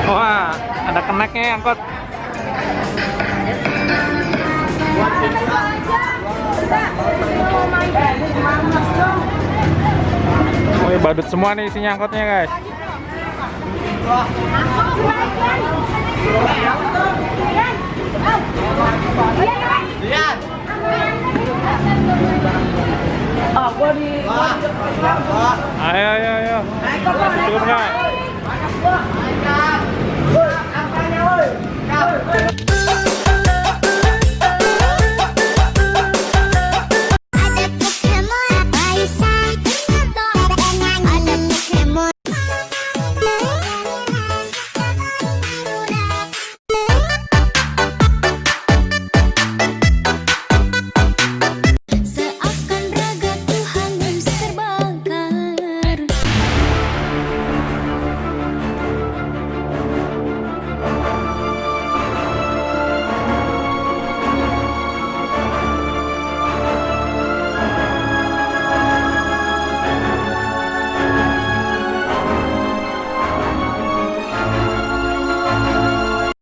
Wah, ada keneknya angkot. Oh, badut semua nih isinya angkotnya, guys. Ayo. Turun, guys.